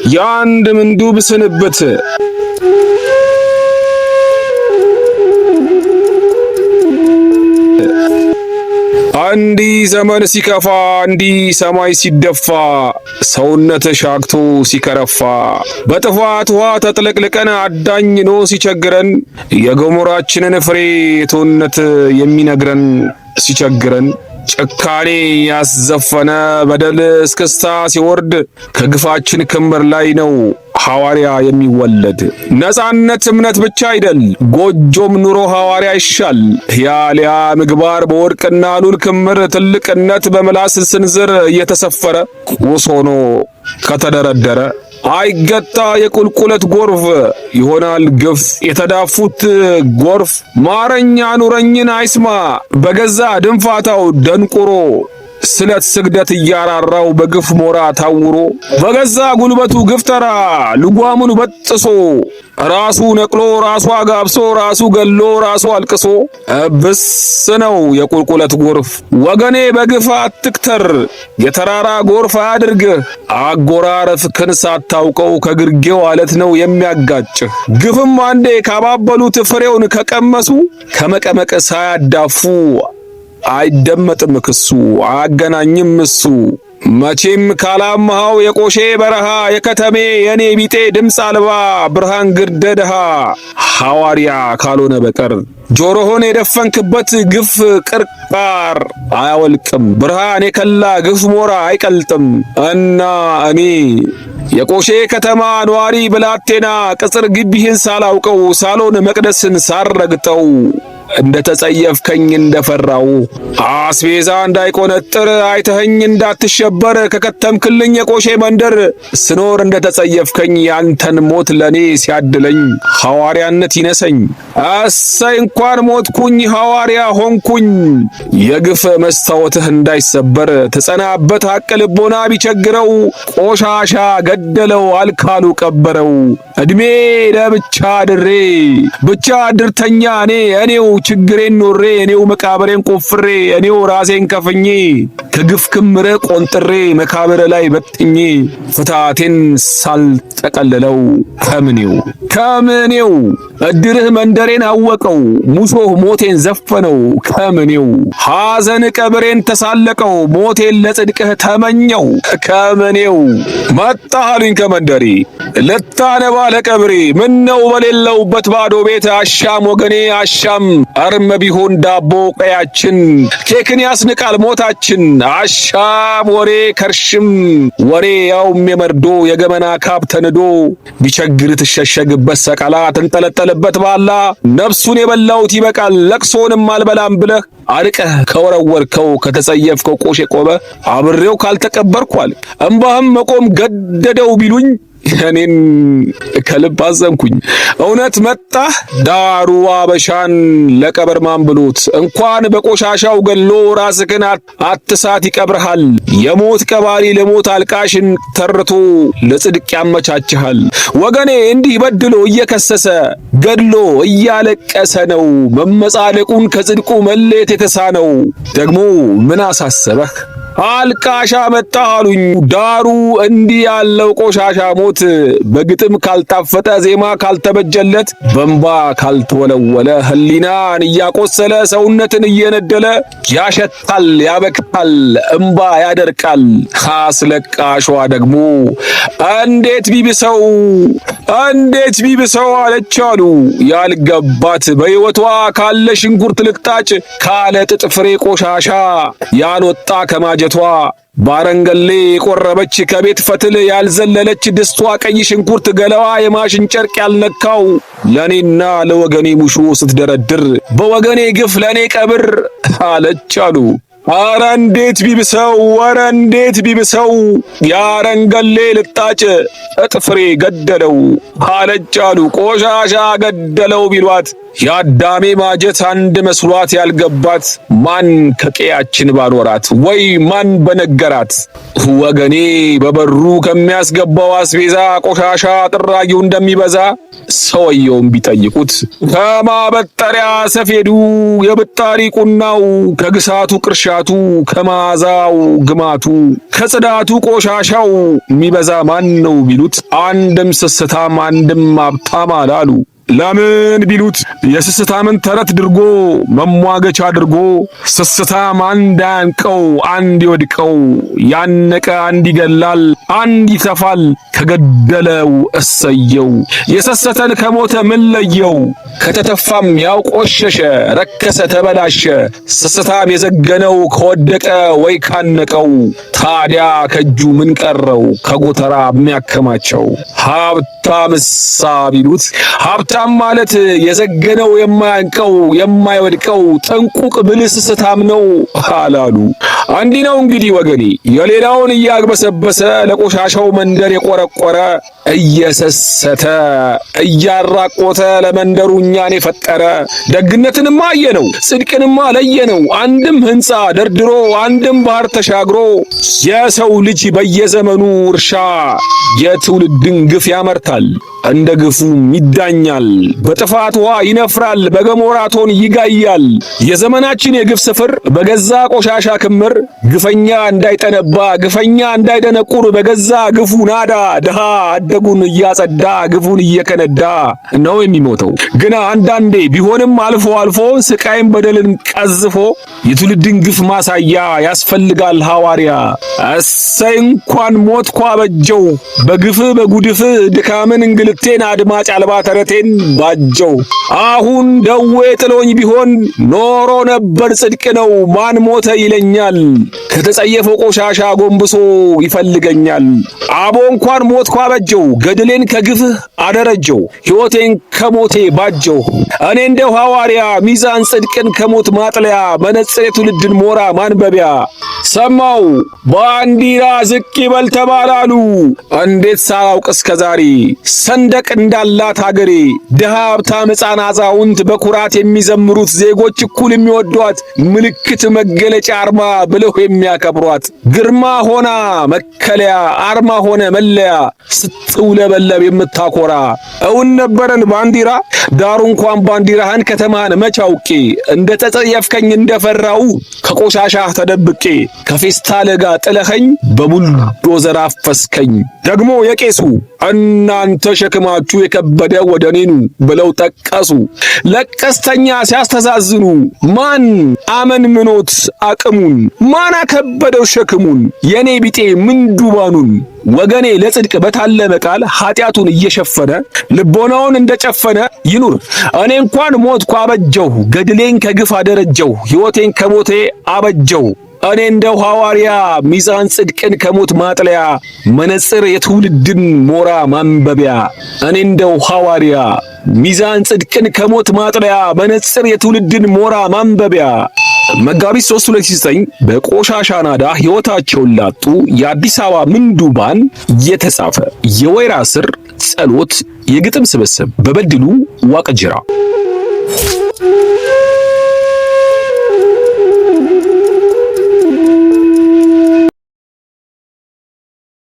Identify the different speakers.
Speaker 1: የአንድ ምንዱብ ስንብት። እንዲህ ዘመን ሲከፋ፣ እንዲህ ሰማይ ሲደፋ፣ ሰውነት ሻግቶ ሲከረፋ፣ በጥፋት ውሃ ተጥለቅልቀን አዳኝ ኖ ሲቸግረን፣ የገሞራችንን ፍሬ ቶነት የሚነግረን ሲቸግረን፣ ጭካኔ ያስዘፈነ በደል እስክስታ ሲወርድ፣ ከግፋችን ክምር ላይ ነው ሐዋርያ የሚወለድ። ነጻነት እምነት ብቻ አይደል፣ ጎጆም ኑሮ ሐዋርያ ይሻል። ያሊያ ምግባር በወርቅና ሉል ክምር፣ ትልቅነት በምላስ ስንዝር እየተሰፈረ ቁስ ሆኖ ከተደረደረ፣ አይገጣ የቁልቁለት ጎርፍ ይሆናል ግፍ የተዳፉት ጎርፍ። ማረኛ ኑረኝን አይስማ በገዛ ድንፋታው ደንቁሮ፣ ስለት ስግደት እያራራው በግፍ ሞራ ታውሮ፣ በገዛ ጉልበቱ ግፍተራ ልጓሙን በጥሶ፣ ራሱ ነቅሎ ራሱ አጋብሶ ራሱ ገሎ ራሱ አልቅሶ እብስ ነው የቁልቁለት ጎርፍ። ወገኔ በግፍ አትክተር፣ የተራራ ጎርፍ አያድርግህ። አጎራረፍክን ሳታውቀው ከግርጌው አለት ነው የሚያጋጭህ። ግፍም አንዴ ካባበሉት ፍሬውን ከቀመሱ፣ ከመቀመቅ ሳያዳፉ አይደመጥም ክሱ፣ አያገናኝም እሱ። መቼም ካላመሃው የቆሼ በረሃ የከተሜ የኔ ቢጤ ድምፅ አልባ ብርሃን ግርደድሃ ሐዋርያ ካልሆነ በቀር ጆሮህን የደፈንክበት ግፍ ቅርቃር አያወልቅም። ብርሃን የከላ ግፍ ሞራ አይቀልጥም። እና እኔ የቆሼ ከተማ ነዋሪ ብላቴና ቅጽር ግቢህን ሳላውቀው፣ ሳሎን መቅደስን ሳረግጠው፣ እንደ ተጸየፍከኝ እንደፈራው፣ አስቤዛ እንዳይቆነጥር አይተኸኝ እንዳትሸበር፣ ከከተምክልኝ የቆሼ መንደር ስኖር እንደ ተጸየፍከኝ ያንተን ሞት ለኔ ሲያድለኝ ሐዋርያነት ይነሰኝ። እሰይ እንኳን ሞትኩኝ ሐዋርያ ሆንኩኝ። የግፍ መስታወትህ እንዳይሰበር ትጸናበት ሐቅ ልቦና ቢቸግረው፣ ቆሻሻ ገደለው አልካሉ ቀበረው። እድሜ ለብቻ ድሬ ብቻ ድርተኛ እኔ እኔው ችግሬን ኖሬ፣ እኔው መቃብሬን ቆፍሬ፣ እኔው ራሴን ከፍኜ፣ ከግፍ ክምረ ቆንጥሬ መካብረ ላይ በጥኜ ፍታቴን ሳልጠቀልለው ከምኔው ከምኔው እድርህ መንደሬን አወቀው፣ ሙሾህ ሞቴን ዘፈነው ከምኔው ሐዘን ቀብሬን ተሳለቀው፣ ሞቴን ለጽድቅህ ተመኘው ከምኔው መጣህ አሉኝ ከመንደሬ ልታነባ ለቀብሬ። ምነው በሌለውበት ባዶ ቤት አሻም ወገኔ አሻም፣ እርም ቢሆን ዳቦ ቀያችን ኬክን ያስንቃል ሞታችን። አሻም ወሬ ከርሽም ወሬ ያውም የመርዶ የገመና ካብ ተንዶ፣ ቢቸግር ትሸሸግበት ሰቀላ ትንጠለጠልበት ባላ፣ ነፍሱን የበላውት ይበቃል ለቅሶንም አልበላም ብለህ አርቀህ ከወረወርከው ከተጸየፍከው ቆሼ ቆመ አብሬው ካልተቀበርኳል እምባህም መቆም ገደደው ቢሉኝ እኔን ከልብ አዘንኩኝ። እውነት መጣህ ዳሩ አበሻን ለቀበር ማን ብሎት እንኳን በቆሻሻው ገሎ ራስክን አትሳት ይቀብርሃል። የሞት ቀባሪ ለሞት አልቃሽን ተርቶ ለጽድቅ ያመቻችሃል። ወገኔ እንዲህ በድሎ እየከሰሰ ገድሎ እያለቀሰ ነው መመጻደቁን ከጽድቁ መለየት የተሳነው። ደግሞ ምን አሳሰበህ? አልቃሻ መጣ አሉኝ። ዳሩ እንዲህ ያለው ቆሻሻ ሞት በግጥም ካልጣፈጠ፣ ዜማ ካልተበጀለት፣ በእንባ ካልተወለወለ፣ ሕሊናን እያቆሰለ ሰውነትን እየነደለ ያሸታል፣ ያበክታል፣ እምባ ያደርቃል። አስለቃሿ ደግሞ እንዴት ቢብሰው እንዴት ቢብሰው አለች አሉ። ያልገባት በሕይወቷ ካለ ሽንኩርት ልቅጣጭ ካለ ጥጥ ፍሬ ቆሻሻ ያልወጣ ከማጀቷ ባረንገሌ የቆረበች ከቤት ፈትል ያልዘለለች ድስቷ ቀይ ሽንኩርት ገለዋ የማሽን ጨርቅ ያልነካው ለኔና ለወገኔ ሙሾ ስትደረድር በወገኔ ግፍ ለኔ ቀብር አለች አሉ። አረ እንዴት ቢብሰው፣ ወረ እንዴት ቢብሰው ያረንገሌ ልጣጭ እጥፍሬ ገደለው አለች አሉ። ቆሻሻ ገደለው ቢሏት የአዳሜ ማጀት አንድ መስሏት ያልገባት ማን ከቀያችን ባኖራት ወይ ማን በነገራት? ወገኔ በበሩ ከሚያስገባው አስቤዛ ቆሻሻ ጥራጊው እንደሚበዛ ሰውየውን ቢጠይቁት ከማበጠሪያ ሰፌዱ የብጣሪ ቁናው ከግሳቱ ቅርሻቱ ከሽታቱ ከመዓዛው ግማቱ ከጽዳቱ ቆሻሻው የሚበዛ ማን ነው ቢሉት አንድም ስስታም አንድም ሀብታም አላሉ። ለምን ቢሉት የስስታምን ተረት ድርጎ መሟገቻ አድርጎ ስስታም አንድ አያንቀው አንድ ይወድቀው፣ ያነቀ አንድ ይገላል አንድ ይተፋል፣ ከገደለው እሰየው። የሰሰተን ከሞተ ምን ለየው? ከተተፋም ያው ቆሸሸ፣ ረከሰ፣ ተበላሸ። ስስታም የዘገነው ከወደቀ ወይ ካነቀው፣ ታዲያ ከእጁ ምን ቀረው ከጎተራ የሚያከማቸው? ሀብታምሳ ቢሉት ሀብታም ማለት የዘገነው የማያንቀው የማይወድቀው ጥንቁቅ ብልህ ስስታም ነው አላሉ። እንዲህ ነው እንግዲህ ወገኔ፣ የሌላውን እያግበሰበሰ ለቆሻሻው መንደር የቆረቆረ እየሰሰተ እያራቆተ ለመንደሩ እኛን የፈጠረ ደግነትንማ አየነው፣ ጽድቅንማ ለየነው። አንድም ሕንፃ ደርድሮ አንድም ባህር ተሻግሮ የሰው ልጅ በየዘመኑ እርሻ የትውልድን ግፍ ያመርታል፣ እንደ ግፉም ይዳኛል። በጥፋት ውሃ ይነፍራል፣ በገሞራ እቶን ይጋያል። የዘመናችን የግፍ ስፍር በገዛ ቆሻሻ ክምር ግፈኛ እንዳይጠነባ ግፈኛ እንዳይደነቁር በገዛ ግፉ ናዳ ድሃ አደጉን እያጸዳ ግፉን እየከነዳ ነው የሚሞተው። ግና አንዳንዴ ቢሆንም አልፎ አልፎ ስቃይን በደልን ቀዝፎ የትውልድን ግፍ ማሳያ ያስፈልጋል ሐዋርያ። እሰይ እንኳን ሞትኳ አበጀው በግፍ በጉድፍ ድካምን እንግልቴን አድማጭ አልባ ተረቴን ባጀው። አሁን ደዌ ጥሎኝ ቢሆን ኖሮ ነበር ጽድቅ ነው ማን ሞተ ይለኛል። ከተጸየፈው ቆሻሻ ጎንብሶ ይፈልገኛል። አቦ እንኳን ሞትኳ አበጀው ገድሌን ከግፍህ አደረጀው ሕይወቴን ከሞቴ ባጀው። እኔ እንደው ሐዋርያ ሚዛን ጽድቅን ከሞት ማጥለያ መነጽር የትውልድን ሞራ ማንበቢያ ሰማው ባንዲራ ዝቅ ይበል ተባላሉ። እንዴት ሳላውቅ እስከ ዛሬ ሰንደቅ እንዳላት አገሬ ድሃ ሀብታም፣ ሕፃን፣ አዛውንት በኩራት የሚዘምሩት ዜጎች እኩል የሚወዷት ምልክት መገለጫ አርማ ብለው የሚያከብሯት ግርማ ሆና መከለያ አርማ ሆነ መለያ ስትውለበለብ የምታኮራ እውን ነበረን ባንዲራ። ዳሩ እንኳን ባንዲራህን ከተማህን መች አውቄ እንደ ተጸየፍከኝ እንደፈራው ከቆሻሻህ ተደብቄ ከፌስታል ጋር ጥለኸኝ በቡልዶዘር አፈስከኝ። ደግሞ የቄሱ እናንተ ሸክማችሁ የከበደ ወደ እኔ ኑ ብለው ጠቀሱ። ለቀስተኛ ሲያስተዛዝኑ ማን አመንምኖት አቅሙን ማን አከበደው ሸክሙን የኔ ቢጤ ምንዱባኑን ወገኔ ለጽድቅ በታለመ ቃል ኃጢአቱን እየሸፈነ ልቦናውን እንደጨፈነ ይኑር። እኔ እንኳን ሞትኩ አበጀሁ፣ ገድሌን ከግፍ አደረጀሁ፣ ሕይወቴን ከሞቴ አበጀሁ። እኔ እንደው ሐዋርያ ሚዛን ጽድቅን ከሞት ማጥለያ መነጽር የትውልድን ሞራ ማንበቢያ። እኔ እንደው ሐዋርያ ሚዛን ጽድቅን ከሞት ማጥለያ መነጽር የትውልድን ሞራ ማንበቢያ። መጋቢት 3 2009 በቆሻሻ ናዳ ሕይወታቸውን ላጡ የአዲስ አበባ ምንዱባን የተጻፈ የወይራ ስር ጸሎት የግጥም ስብስብ በበድሉ ዋቅጅራ።